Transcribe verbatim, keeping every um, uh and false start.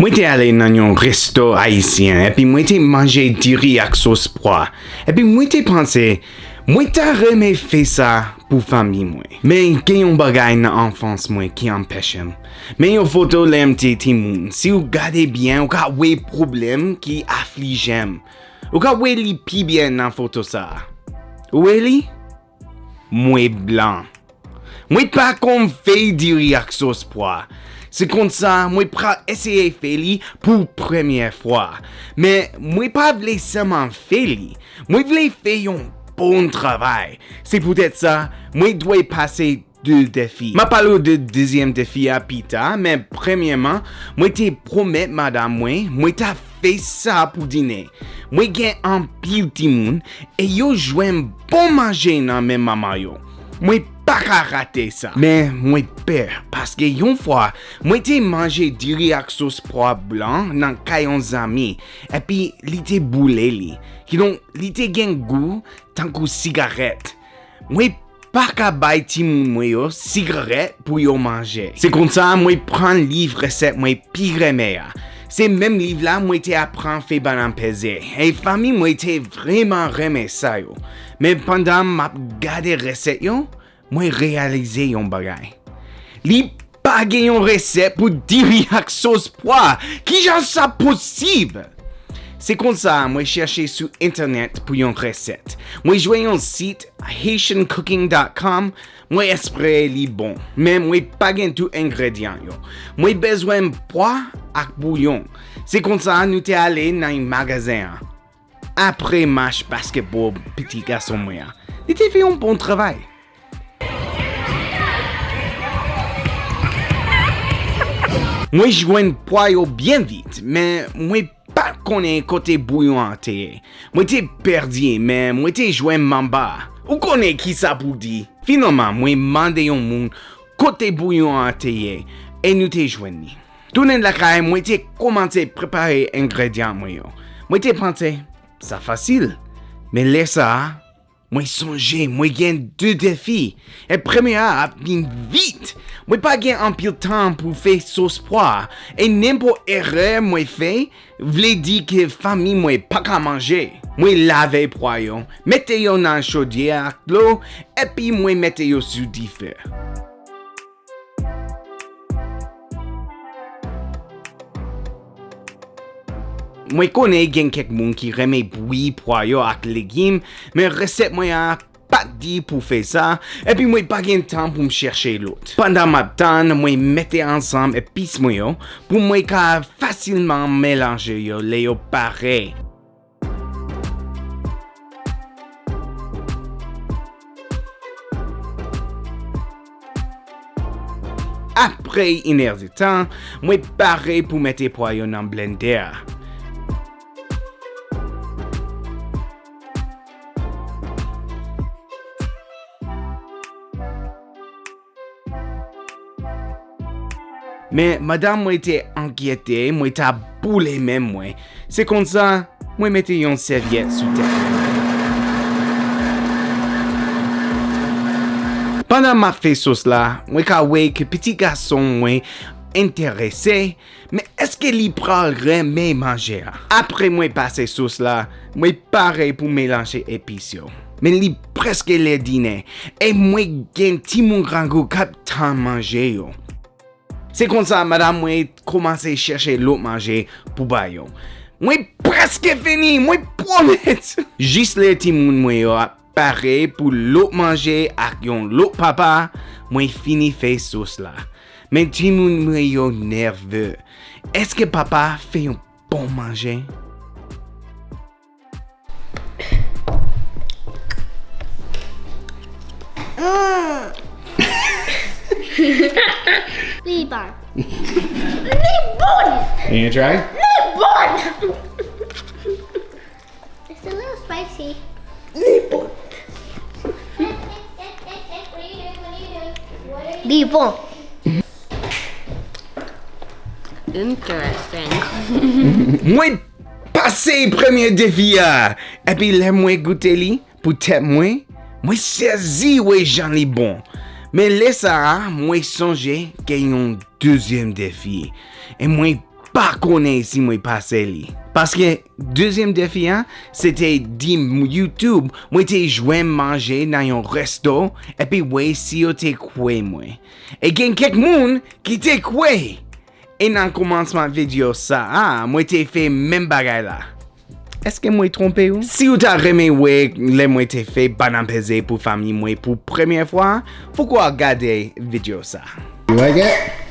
Mwen te ale nan yon resto ayisyen, epi mwen te manje diri ak sos pwa. Epi mwen te panse, mwen ta renmen fè sa pou fanmi mwen. Men gen yon bagay nan anfans mwen ki anpeche m. Men yon foto lè m te timoun. Si w gade byen, ou ka wè pwoblèm ki aflije m. Ou ka wè li pi byen nan foto sa a. Ou wè li? Mwen blan. Mwen pa konn fè diri ak sos pwa. Se konsa, mwen pral eseye fè li pou premyè fwa. Men, mwen pa vle sèlman fè li. Mwen vle fè yon bon travay. Se poutèt sa, mwen dwe pase de defi. M a pale w de dezyèm defi a pita, men premyèman, mwen te pwomèt madanm mwen, mwen ta fè sa pou dine. Mwen gen anpil timoun, e yo jwenn bon manje nan men manman yo. Mwen pa ka rate sa. Men mwen pè, paske yon fwa, mwen te manje diri ak sos pwa blan nan kay yon zanmi, epi li te boule li. Kidonk, li te gen gou tankou sigarèt. Mwen pa ka bay timoun mwen yo sigarèt pou yo manje. Se konsa, mwen pran liv resèt mwen pi renmen an. Se menm liv la mwen te aprann fè bannann peze. E fanmi mwen te vrèman renmen sa yo. Men pandan m ap gade resèt yo, mwen reyalize yon bagay. Li pa gen yon resèt pou diri ak sos pwa. Kijan sa posib? Se konsa, mwen chèche sou entènèt pou yon resèt. Mwen jwenn yon sit, haitian cooking dot com, mwen espere li bon, men mwen pa gen tout engredyan yo. Mwen bezwen pwa ak bouyon. Se konsa, nou te ale nan magazen an. Apre match basketball pitit gason mwen an, li te fè yon bon travay. Mwen jwenn pwa yo byen vit, men mwen pa t konnen kote bouyon an te ye. Mwen te pèdi, men mwen te jwenn manba. Ou konnen kisa pou di. Finalman, mwen mande yon moun kote bouyon an te ye, e nou te jwenn li. Tounen lakay, mwen te kòmanse prepare engredyan mwen yo. Mwen te panse, sa fasil. Men lè sa a, mwen sonje, mwen gen de defi. E premye a ap vin vit. Mwen pa gen anpil tan pou fè sos pwa. E nenpòt erè mwen fè, vle di ke fanmi mwen pa ka manje. Mwen lave pwa yo, mete yo nan chodyè ak dlo, epi mwen mete yo sou dife. Mwen konnen gen kèk moun ki renmen bwi pwa yo ak legim, men resèt mwen an pa t di pou fè sa, epi mwen pa gen tan pou m chèche lòt. Pandan m ap tann, mwen mete ansanm epis mwen yo pou mwen ka fasilman melanje yo lè yo pare. Apre inèditan, mwen pare pou mete pwa yo nan blendè a. Men madanm mwen te enkyete, mwen ta boule men mwen. Se konsa, mwen mete yon sèvyèt sou tèt mwen. Pandan m ap fè sos la, mwen ka wè ke pitit gason mwen enterese, men èske li pral renmen manje a? Apre mwen pase sos la, mwen pare pou melanje epis yo. Men li prèske lè dine, e mwen gen timoun grangou k ap tann manje yo. Se konsa, madanm mwen kòmanse chèche lòt manje pou ba yo. Mwen prèske fini, mwen pwomèt! Jis lè timoun mwen yo ap pare pou lòt manje ak yon lòt papa, mwen fini fè sos la. Men timoun mwen yo nève. Èske papa fè yon bon manje? Mm. Li bon. Li bon. You gonna try? Li bon. It's a little spicy. Li bon. Li bon. Interesting. Mwen pase premye defi a, epi lè mwen goute li pou tèt mwen, mwen sezi wè jan li bon. Men lè sa a, mwen sonje gen yon dezyèm defi, e mwen pa konnen si mwen pase li. Paske dezyèm defi an, se te di YouTube, mwen te jwenn manje nan yon resto, epi wè si yo te kwè mwen. E gen kèk moun ki te kwè. E nan kòmansman videyo sa a, mwen te fè menm bagay la. Èske mwen twonpe w? Si w ta renmen wè lè mwen te fè bannann peze pou fanmi mwen pou premyè fwa, fòk w al gade videyo sa. You like it?